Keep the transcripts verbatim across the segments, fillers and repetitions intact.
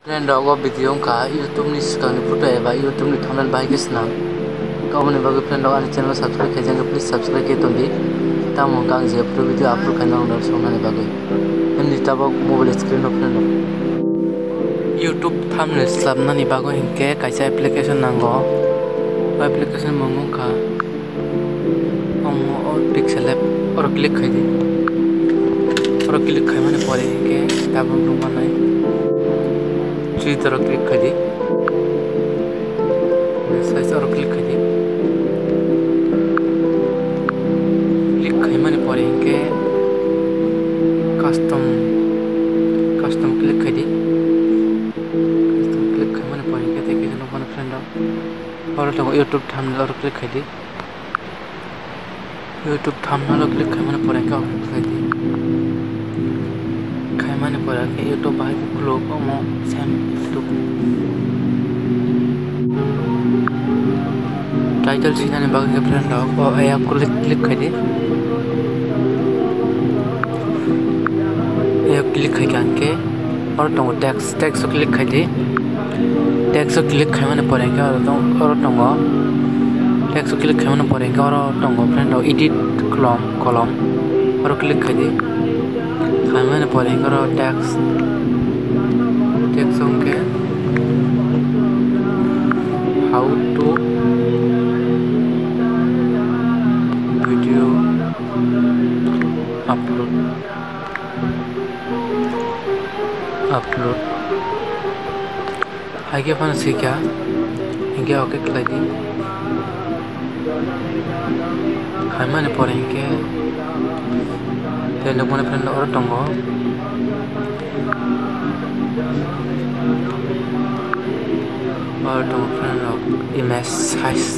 Friend rok, o video wngkha YouTube ni swkang ni photo eba YouTube ni thumbnail bahai khe swnam. Khe oboni bagwi friend rok ani channel o subscribe khaijak khe please subscribe khe tondi. Tamo wngkha ang je photo video upload khaina norok songnani bagwi. Himni tabok mobile screen o friend rok. YouTube thumbnail swlamnani bagwi hinkhe kaisa application nango. O application mung wngkha Omo o pixel lab, oro click khai di. Oro click khaimani pore hinkhe tabuk nukmanai three doro click khai di. Size oro click khai di. Click khaimani pore hinkhe custom, custom click khai di. Custom click khaimani pore hinkhe tei kisa nukmano friend rok. Oro tongo YouTube thumbnail, oro click khai di. YouTube thumbnail o click khaimani pore khe open khlai di. Khaimani pore khe YouTube bahai khe khuluk, omo same YouTube. Title sinani bagwi khe friend rok o aya click, click khai di. Aya click khai kha hinkhe oro tongo text, text o click khai di. Text o click khaimani pore hinkhe oro tong-, oro tongo. Text o click khaimani pore hinkhe oro tongo friend rok edit kolom, kolom. Oro click khai di. Khaimani pore hinkhe oro text, text o hinkhe how to video upload. Upload. Hai khe phano swi kha, hinkhe okay khlai di. Khaimani pore hinkhe tei nukmani friend rok oro tongo. Oro tongo friend rok image size,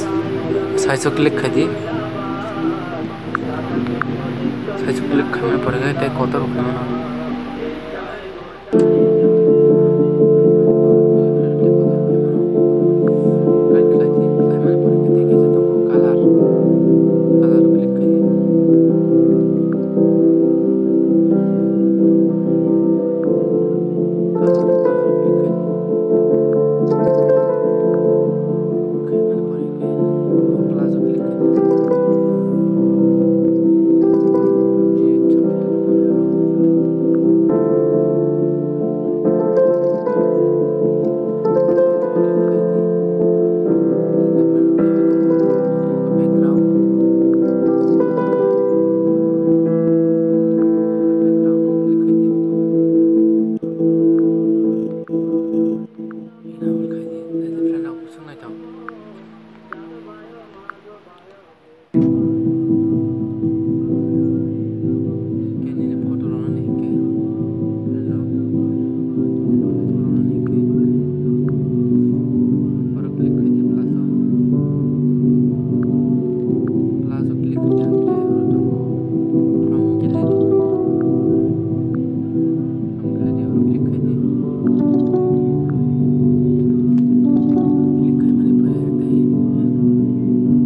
size o click khai di. Size o click khaimani pore khe tei kotor bo khaimano. Ang khe de oro click khai di. Click khai mani pore tei,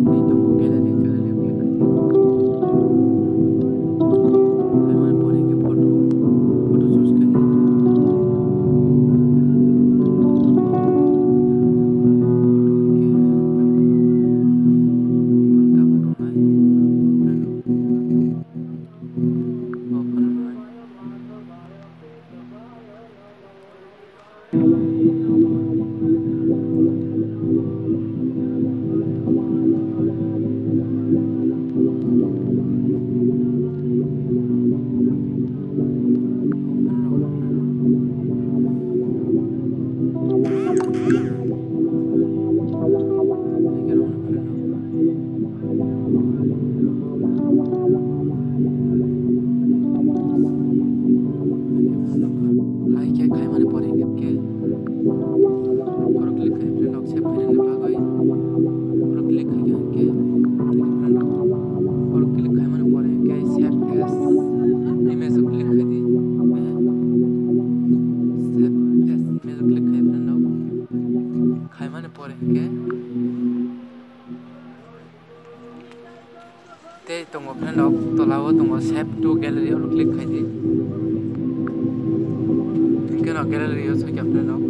tei tongo gallery, gallery o click khai di. Khai mani pore khe photo, photo choose khai di. Photo hinkhe ang tabuk rwnai. O phano rwnai. Hai khe khaimani pore hinkhe oro click khai friend rok save khainani bagwi oro click khai khe hinkhe friend rok oro click khaimani pore hinkhe save as image o click khai di. Save as image o click khai friend rok khaimani pore hinkhe Tei tongo friend rok, tola o tongo save to gallery, oro click khai di. Hinkhe no gallery o sokya friend rok.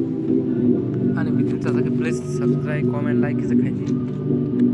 Please subscribe, comment, like kisa khaidi.